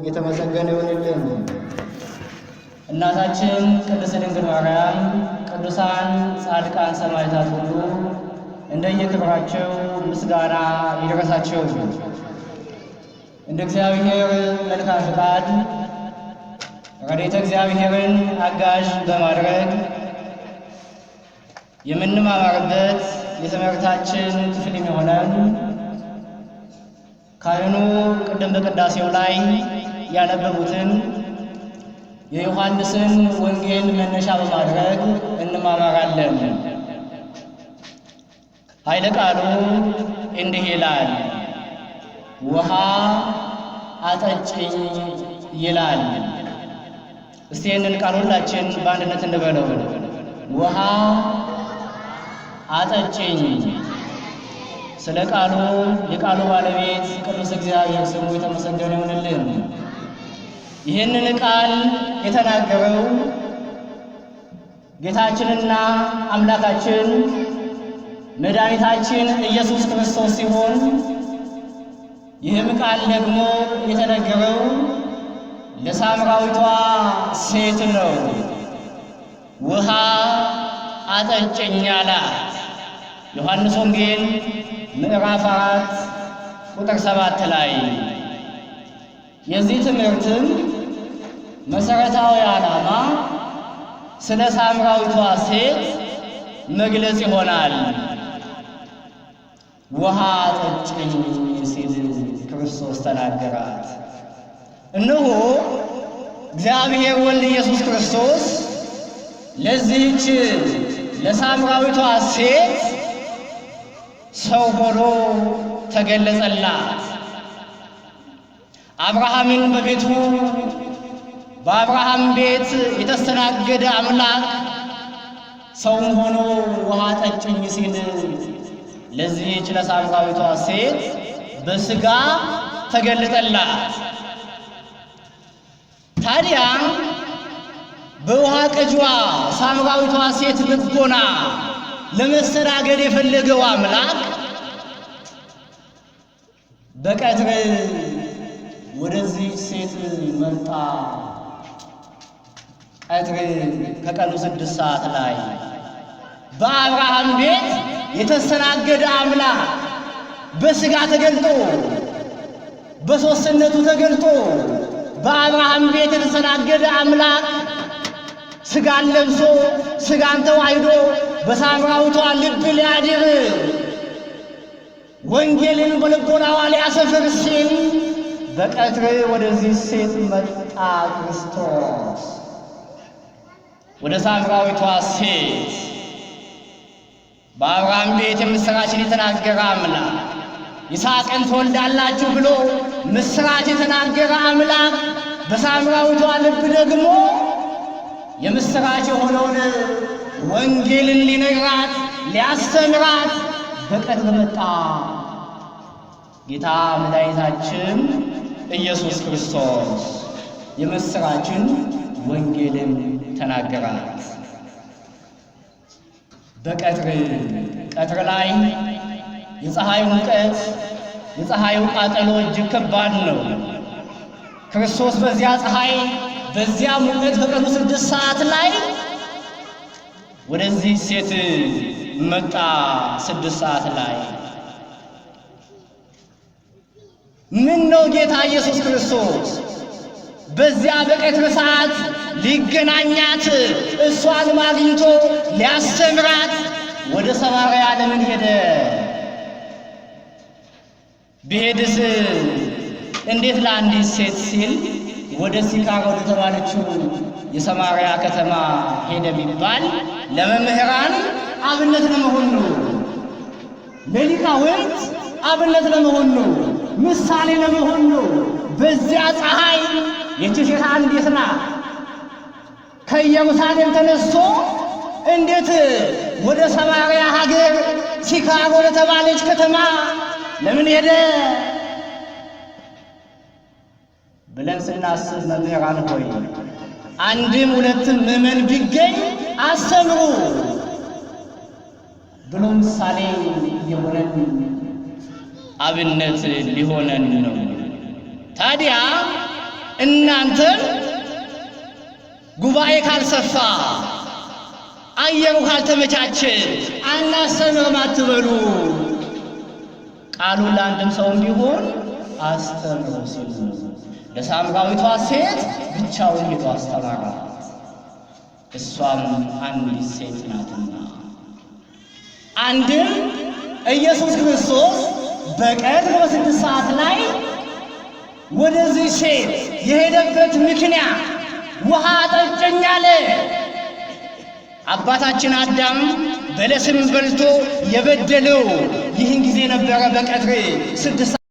የተመሰገነ ይሁንልን። እናታችን ቅድስት ድንግል ማርያም፣ ቅዱሳን ጻድቃን፣ ሰማዕታት ሁሉ እንደየክብራቸው ምስጋና ይድረሳቸው። እንደ እግዚአብሔር መልካም ፍቃድ ረድኤተ እግዚአብሔርን አጋዥ በማድረግ የምንማማርበት የትምህርታችን ክፍል የሚሆነን ካህኑ ቅድም በቅዳሴው ላይ ያነበቡትን የዮሐንስን ወንጌል መነሻ በማድረግ እንማማራለን። ኃይለ ቃሉ እንዲህ ይላል፣ ውሃ አጠጭኝ ይላል። እስቲ ይህንን ቃል ሁላችን በአንድነት እንበለው። ውሃ አጠጭኝ። ስለ ቃሉ የቃሉ ባለቤት ቅዱስ እግዚአብሔር ስሙ የተመሰገነ ይሁንልን። ይህንን ቃል የተናገረው ጌታችንና አምላካችን መድኃኒታችን ኢየሱስ ክርስቶስ ሲሆን ይህም ቃል ደግሞ የተነገረው ለሳምራዊቷ ሴት ነው። ውሃ አጠጭኝ አላት። ዮሐንስ ወንጌል ምዕራፍ 4 ቁጥር 7 ላይ። የዚህ ትምህርትም መሰረታዊ ዓላማ ስለ ሳምራዊቷ ሴት መግለጽ ይሆናል። ውሃ አጠጭኝ ሲል ክርስቶስ ተናገራት። እነሆ እግዚአብሔር ወልድ ኢየሱስ ክርስቶስ ለዚህች ለሳምራዊቷ ሴት ሰው ሆኖ ተገለጸላት። አብርሃምን በቤቱ በአብርሃም ቤት የተስተናገደ አምላክ ሰውም ሆኖ ውሃ ጠጭኝ ሲል ለዚህች ለሳምራዊቷ ሴት በስጋ ተገለጠላት። ታዲያ በውሃ ቀጇ ሳምራዊቷ ሴት ልቦና ለመስተናገድ የፈለገው አምላክ በቀትር ወደዚህ ሴት መጣ። ቀትር ከቀኑ 6 ሰዓት ላይ በአብርሃም ቤት የተስተናገደ አምላክ በስጋ ተገልጦ፣ በሦስትነቱ ተገልጦ፣ በአብርሃም ቤት የተስተናገደ አምላክ ስጋን ለብሶ፣ ስጋን ተዋህዶ በሳምራዊቷ ልብ ሊያድር፣ ወንጌልን በልቦናዋ ሊያሰፍር ሲል በቀትር ወደዚህ ሴት መጣ ክርስቶስ፣ ወደ ሳምራዊቷ ሴት። በአብርሃም ቤት የምሥራችን የተናገረ አምላክ፣ ይስሐቅን ትወልዳላችሁ ብሎ ምስራች የተናገረ አምላክ በሳምራዊቷ ልብ ደግሞ የምሥራች የሆነውን ወንጌልን ሊነግራት፣ ሊያስተምራት በቀትር መጣ ጌታ መድኃኒታችን ኢየሱስ ክርስቶስ። የምሥራችን ወንጌልን ተናገራት። በቀትር፣ ቀትር ላይ የፀሐዩ ሙቀት፣ የፀሐዩ ቃጠሎ እጅግ ከባድ ነው። ክርስቶስ በዚያ ፀሐይ፣ በዚያ ሙቀት በቀኑ 6 ሰዓት ላይ ወደዚህ ሴት መጣ። 6 ሰዓት ላይ ምን ነው ጌታ ኢየሱስ ክርስቶስ በዚያ በቀትር ሰዓት ሊገናኛት፣ እሷን አግኝቶ ሊያስተምራት ወደ ሰማርያ ለምን ሄደ? ቢሄድስ እንዴት ለአንዲት ሴት ሲል ወደ ሲካር ወደ ተባለችው የሰማርያ ከተማ ሄደ ቢባል ለመምህራን አብነት ለመሆን ነው። ለሊቃውንት አብነት ለመሆን ነው። ምሳሌ ለመሆን ነው። በዚያ ፀሐይ ይህች ሴት አንዲት ናት። ከኢየሩሳሌም ተነስቶ እንዴት ወደ ሰማርያ ሀገር ሲካር ወደ ተባለች ከተማ ለምን ሄደ ብለን ስናስብ፣ መምህራን ሆይ፣ አንድም ሁለትም ምዕመን ቢገኝ አስተምሩ ብሎ ምሳሌ የሆነን አብነት ሊሆነን ነው። ታዲያ እናንተም ጉባኤ ካልሰፋ አየሩ ካልተመቻቸ አናስተምርም አትበሉ። ቃሉን ለአንድም ሰውም ቢሆን አስተምሩ ሲሉ ለሳምራዊቷ ሴት ብቻውን ሄዶ አስተማራት። እሷም አንዲት ሴት ናትና። አንድም ኢየሱስ ክርስቶስ በቀትር በ6 ሰዓት ላይ ወደዚህ ሴት የሄደበት ምክንያት ውሃ አጠጭኝ አለ። አባታችን አዳም በለስን በልቶ የበደለው ይህን ጊዜ ነበረ። በቀትር 6